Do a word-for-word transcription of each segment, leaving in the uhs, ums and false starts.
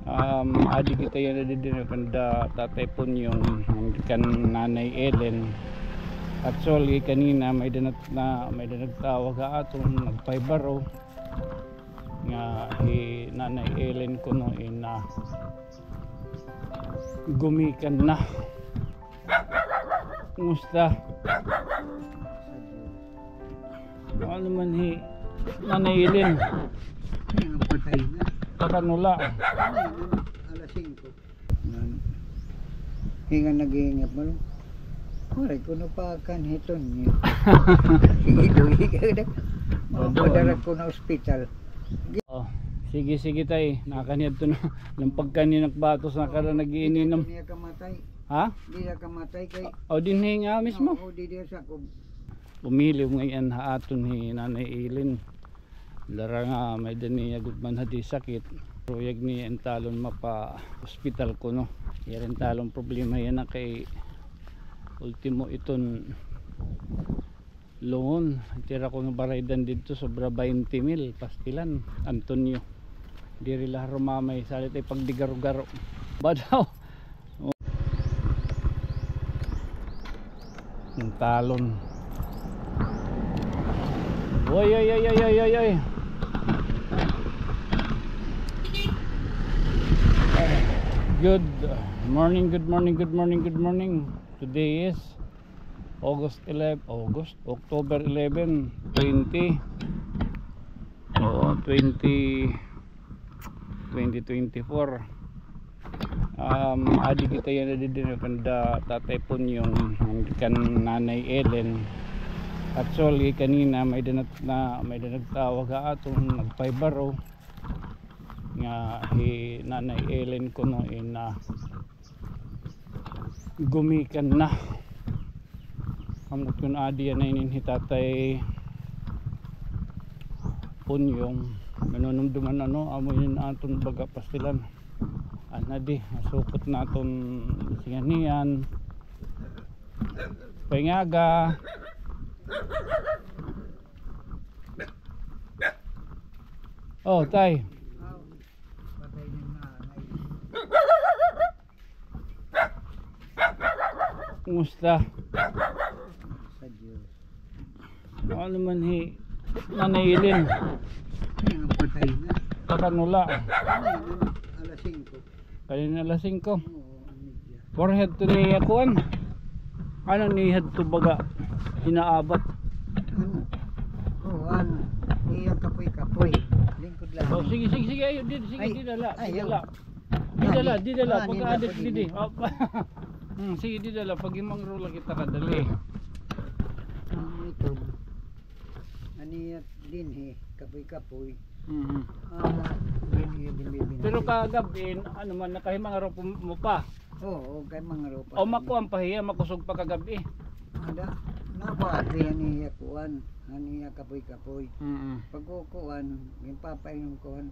Um, adi kita yana didi kanda Tatay Punyong, kan Nanay Ellen. Actually, kanina may-ada na, may-ada nagtawag ha aton, nagpahibaw nga hi Nanay Ellen kuno in, ah, gumikan na. Kumusta? Ano man hi Nanay Ellen? Ay, ang patay na. Kakanula. Ay, alas singko. Nan, hingan naghihingap man. Waray kuno pa kan hiton niya. Sige, dugi ka na. Mapadara ko na ospital. Oh, sige, sige, tay. Nakaniadto na. Lampag kanina batos na kada nag-iininom. Hindi niya kamatay. Ha? Hindi niya kamatay kay. O, dinhi nga mismo. Oo, di diya sa kub. Pumili mo ngayon ha aton hi Nanay Ellen. Dara nga may-ada niya gud man hadi sakit. Ruyag niya in talon mapa-ospital kuno. Yari in talon problema yana kay ultimo iton lungon. Tira kuno baraydan didto, sobra baynte mil, pastilan, Antonio. Diri la harumamay, salit ay pagdigaro-garo. Badaw. An talon. Oy, oy, oy. Good morning, good morning, good morning, good morning. Today is August eleven, August, October eleven, twenty. Oo, twenty, twenty twenty-four. Um, adi kita yana didi kanda Tatay Punyong, kan Nanay Ellen. Actually, kanina may-ada na, may-ada nagtawag ha aton, nagpahibaw nga hi Nanay Ellen kuno in, ah, gumikan na. Ambot kun adi yana inin hi Tatay Punyong. Manunumduman ano, amo inin aton baga pastilan. Ana di, masukot naton singanian. Paingaga. Oh, tay. Kumusta? Sa Diyos. Ano man hi Nanay Ellen? Ay, ang patay na. Kakanula. Ay, alas singko. Kanina alas singko. Oo, ang media. Forehead to niya kuan. Ano niya to baga inaabat? Ano? Kuan. Iya kapoy-kapoy. Lingkod lang. Oh, sige, sige, sige. Ayo, didi, sige, ay, didi la. Ayo. Didi la. Didi la, didi la, ah, pagka-adit didi. Ah, hmm, sige, didi la, pag-imangro la kita kadali. Ah, ito. Aniya dinhi, kapoy-kapoy. Mhm. Ah, dinhi, dinhi, dinhi. Pero kagab-i, ano man, nakahimangro mo pa? Oo, kay mangro pa. O, makuan pa hiya, makusog pa kagab-i. Ada, nakuha hiya niya kuan, aniya kapoy-kapoy. Mhm. Pagkukuan, ginpapainom kuan,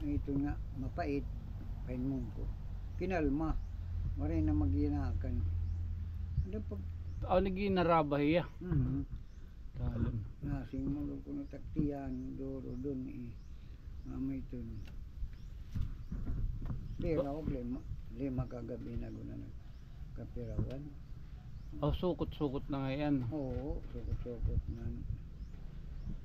ito nga, mapait, painom ko. Kinalma, waray na magyinakan. Ada pag. Aw, naginaraba hiya. Mhm. Talon. Nasing mo kuno taktiyan, duro dun eh. Mamay tun. Pero ako, lima, lima kagab-i na guna nagkapirawan. Oh, sukot-sukot na ngay-an. Oo, sukot-sukot na.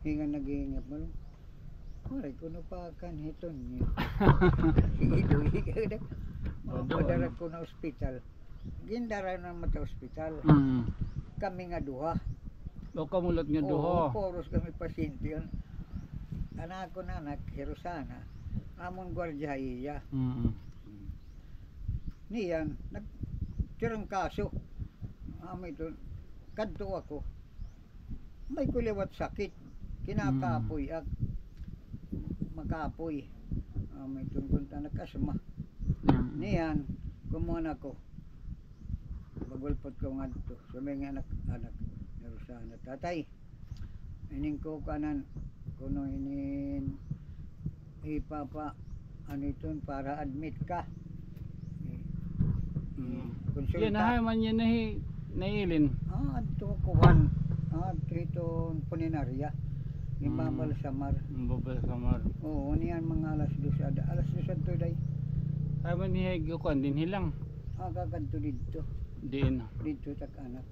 Hingan naghihingap man. Waray kuno pa kan hiton niya. Sige, dugi ka na. Mapadara ko na ospital. Gindara na man ta ospital. Mm. Kami nga duha. O, kamo la nga duha. Oo, puros kami pasyente. An akon anak, hi Rosana. Amon gwardiya iya. Mm. Niyan, nagtirangkaso. Amo ito, kadto ako. May ko liwat sakit. Kinakapoy ak. Makapoy. Ah, may tungkol ta nagkasma. Mm. Niyan, kumuha na ko. Magulpot ko ngadto. Sabi nga anak, anak, ni Rosana, "Tatay, ining ko kanan, kuno inin ipapa, ano iton, para admit ka." Eh, mm. Konsulta. Yan, nahay man yan, nahi, Nay Ellen. Ah, adto kuan. Ah, adto iton punerarya. Mm. Imbabalsamar. Imbabalsamar. Oo, niyan mga alas dos ada. Alas dos adto, day. Niya, kuan, dinhi lang. Ah, kakadto didto. Diin? Didto tak anak.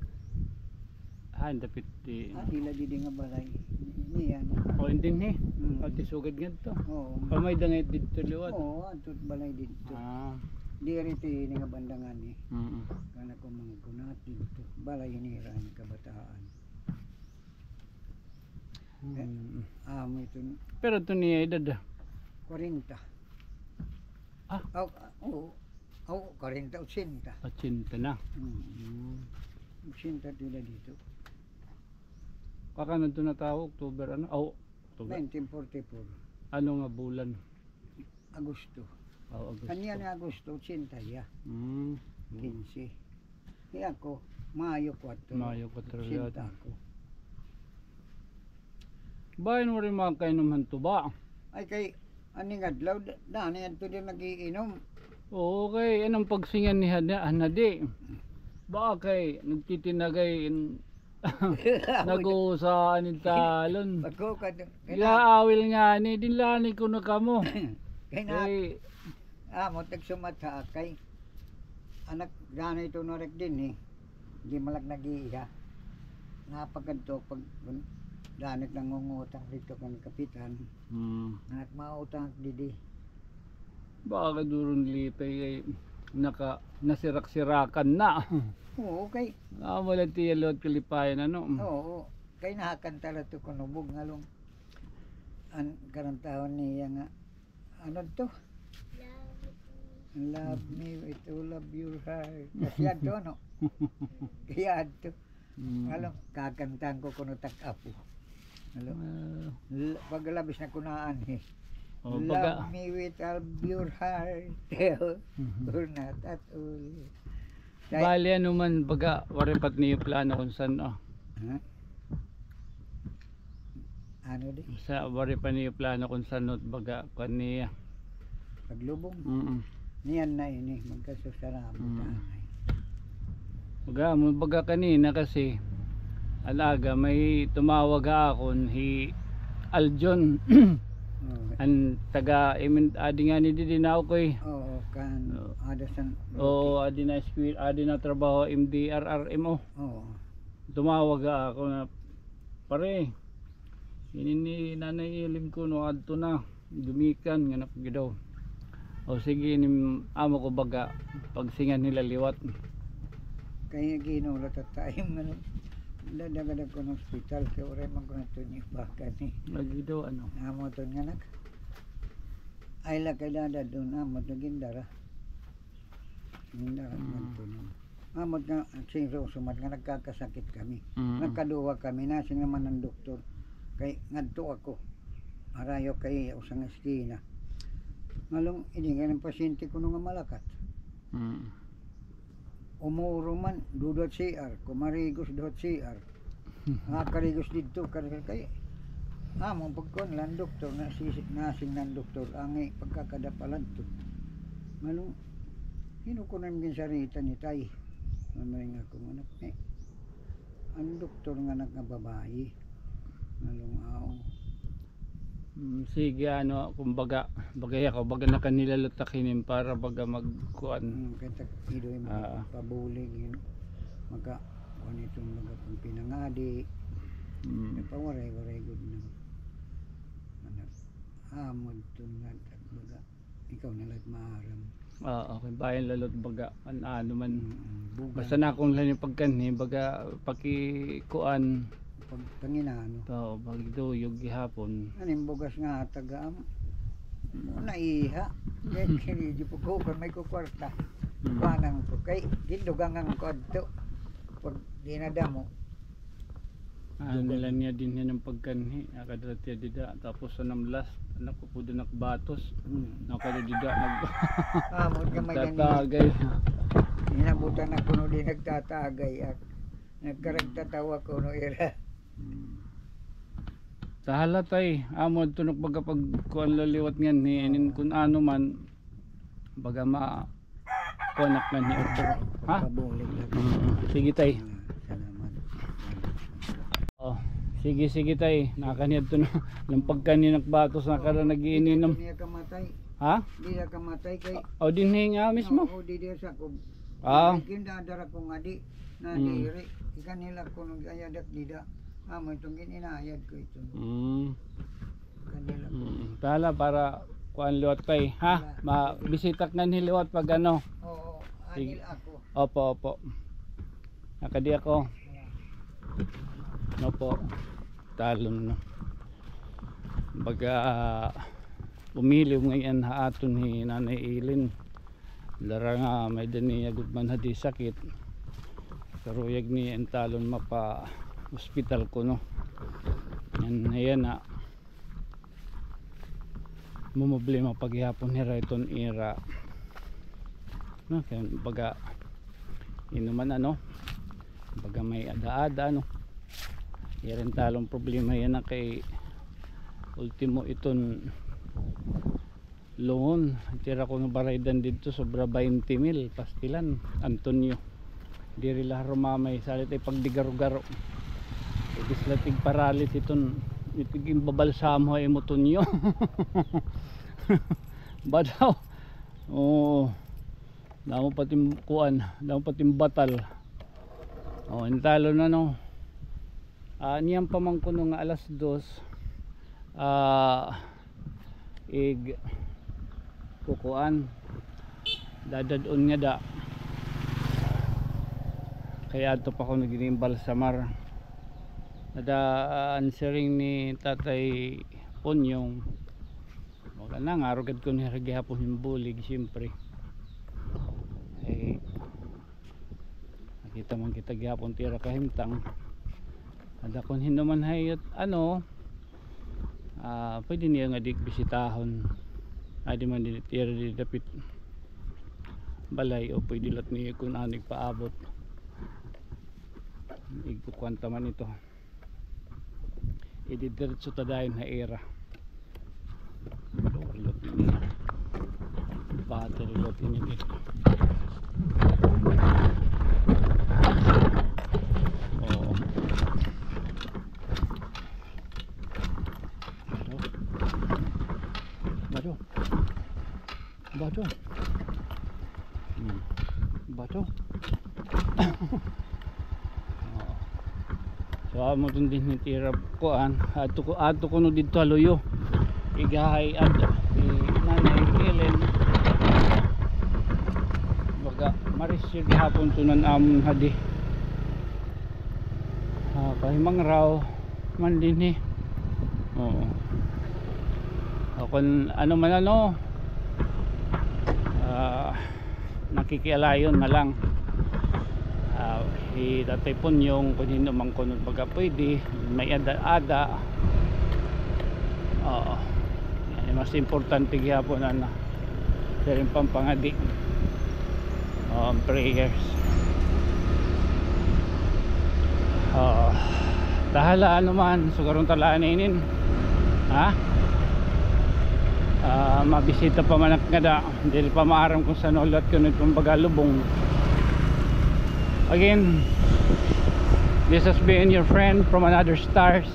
Ah, dapit di. Ah, dila didi nga balay. Niyan. O, dinhi. Mm. Pati sugad ngadto. Oo. Pamay da nga didto liwat. Oo, adto balay didto. Ah. Diri ti ini nga banda ngani. Mm. Kana ko mga kunat didto. Balay nira ni kabataan. Mm. Eh, amo ito. Pero ito niya edad, ah? Kwarenta. Ah? Aw, oo. Aw, kwarenta, otsenta. Otsenta na. Mm. Mm. Otsenta tila dito. Kakan adto natawo, October, ano? Aw, October. Nineteen forty-four. Ano nga bulan? Agosto. Aw, Agosto. Kaniya nga Agosto, otsenta hiya. Mm. Kinse. Hiya ako, Mayo kuwatro. Mayo kuwatro. Otsenta ako. Bahin mo rin makainom han tuba. Ay, kay, aning adlaw, da-, dani adto din nag-iinom. Oo, kay, anong pagsingan ni Hana-, Hanadi? Baka kay, nagtitinagay in-, nag-uusahan in talon. Ako, kad-, kay na- Yaawil ngani, dinlani ko na kamo. Kay na- Kay, amo, tagsumat ha akay. Anak, gani ito narek din, eh. Di malak nag-iiha. Napagkadto, pag, danit nangungutang dito kan kapitan. Hmm. Anak, mautang didi. Baka duron lipay kay naka-, nasirak-sirakan na. Oo, kay. Ah, wala tiya liwat kalipayan, ano? Oo, kay nahakan tala to kunubog ngalong. An karantahon niya nga, ano to? Love me with all of your heart. Kasi adto, ano? Kaya adto. Mm. Alam, kakantahan ko kuno tak apo. Alam, ah, l-, paglabis na kunaan, eh. Oh, baga. Love me with all your heart. Mhm. Or not at all. Kay bali, ano man, baga, waray pa it niyo plano kung san, oh. Ha? Ano di? Sa, waray pa niyo plano kung san, oh, baga, kuan niya. Paglubong. Mm-mm. Niyan na ini, magkasusaramo. Mm. Tanay. Baga, mo baga kanina kasi, alaga, may tumawag ha akon, hi Aljon. Oo. An taga, imin-, adi ngani didi na ako, eh. Oo, kan, oo. Ada san, oo, adi na eskwela, adi na trabaho, M D R R M O. Oo. Tumawag ha ako na, "Pare, ini ni Nanay Ilim kuno adto na, gumikan," nga napagi daw. O sige, ini amo ko baga, pagsingan nila liwat. Kay ginulat at time nga, no, dadagadag ko ng ospital, kay waray man ko na ito niyo baka ni. Lagi daw, ano? Amo to nga nak-, ay, lakay dadad doon, amo to gindara. Gindara man to, no. Amot nga, sinsusumat nga nagkakasakit kami. Mm. Nagkaduha kami, nasin naman an doktor. Kay ngadto ako. Harayo kay usa nga eskina. Ngalong, ini nga ng pasyente kuno nga malakat. Mm. Umuro man, duda C R, kumarigos duha C R. Nga karigos didto, kar-, kay, amo pagkuan la an doktor, na si, nasing na an doktor, angi pagkakadapalan to. Ngalong, hin-o kuno an ginsarita ni Tay? Mamaring ako nga anak, eh, an doktor nga anak nga babayi. Ngalong, aw. Mm, sige, ano, kumbaga, bagay ako, baga nakanilalutak hinin para baga magkuan. Mm, kay tak-, idoy mo, ah, pabulig, yun. Maka, kuan ito, mga pang pinangadi. Mm. Nagpawaray-waray gud na. Ano, amod to nga, baga, ikaw na lang maaram. Oo, kay bayan lalot baga, an-, ano man. Mm, bugan. Basta na kung lang yung pagkanhi, baga, pakikuan. Pag-, panginano. Oo, pagduyog gihapon. Aning bugas nga hatag am-, mm, naiha. Kay kini di po ko kan may kukwarta. Mm. Kuanan ko kay gindugangan ko adto. Pag dinadamo. Ah, nila niya din yan ang pagkanhi. Nakadala tiya dida. Tapos sa namlas, anak ko po din nakbatos. Mm. Nakadala dida. Nag- ah, mo ka may ganyan. Tatagay. Inabutan ako no di nagtatagay. Ak-, nagkaragtatawa ko no ira. Hmm. Sa halat ay, amo, tunok baga pag kuan laliwat ngan ni, inin kun ano man, baga ma-, kuan ak ngan ni otro. Ha? Pabulig lang. Mm, sige, tay. Ah, salamat. Oh, sige, sige, tay. Nakaniadto na. Lampag ka ni nakbatos na kada nag-iinom. Niya kamatay. Ha? Dida kamatay kay. O, dinhi nga mismo? Oo, dida sa ko. Ah. Kinda dara ko nga di, na diri. Ikan nila ko nag-ayadak dida. Amo itong gin-inayad ko ito. Mm. Kanila ko. Mm. Tala para kuan liwat kay, ha? Tala. Ma-, bisita ka nganhi liwat pag ano. Oo, sige. Anil ako. Opo, opo. Nakadi ako. Opo. Talon na. Baga, ah, umiliw ngay-an ha aton hi Nanay Eileen. Dara nga may-ada niya gud man hadi sakit. Karuyag niya an talon mapa-ospital kuno. Yan, ayan na. Mamroblema pa gihapon hira iton ira. No, kay baga, inuman ano, baga may ada-ada, ano. Ira an talon problema yana kay ultimo iton lungon. Tira kuno baraydan didto, sobra baynte mil, pastilan, Antonio. Diri la harumamay, salit ay pagdigaro-garo. Ibis la tigparalis iton, itig imbabalsamo ha imo Tonyo. Badaw. Oo. Damo pa it im kuan, damo pa it im batal. O, intalo na, no. Ah, niyan pa man kuno nga alas dos, ah, ig kukuan, dadad-on ngada. Kay adto pa kuno gin-imbalsamar. Nada, ah, answering ni Tatay Punyong. Wala na, nga rugad ko ni gihapon hin bulig, siyempre. Eh, nakita man kita gihapon tira kahimtang. Ada kon hin-o man hay, ano, ah, pwede niya nga di bisitahon. Adi man di tira di dapit balay o pwede lat niya kun ano igpaabot. Igkukuan ta man ito. Ididiretso ta dayon ha ira. Battery load ini dito. Oo. Bado. Bado. Bato. Hmm. Bato. Oo. So, amo iton dinhi tira kuan. Adto ko, adto kuno didto ha luyo. Igahay ad, si Nanay Ellen. Baga, marisyo gihapon tunan amon hadi. Ah, pahimangraw man dinhi. Oo. O kun ano man ano, ah, nakikialayon na lang. Ah, hi Tatay Punyong, kun hin-o man kuno baga pwede, may ada-ada. Oo. Yan, mas importante gihapon, ano. Pero yung pampangadi, um, prayers. Oo. Tahala, ano man, sugaron talaan inin. Ha? Ah, mabisita pa man ak ngada, diri pa maaram kun san-o liwat kun iton baga lubong. Again, this has been your friend from another stars.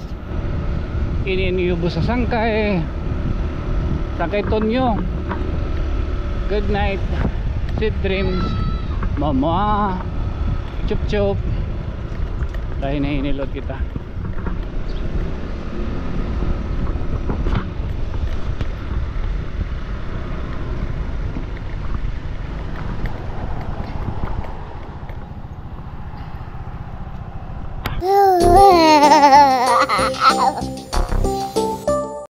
Ini an iyo busa Sangkay, Sangkay Tonyo. Good night. Sweet dreams. Mama. Chup chup. Dahil nahinilot kita.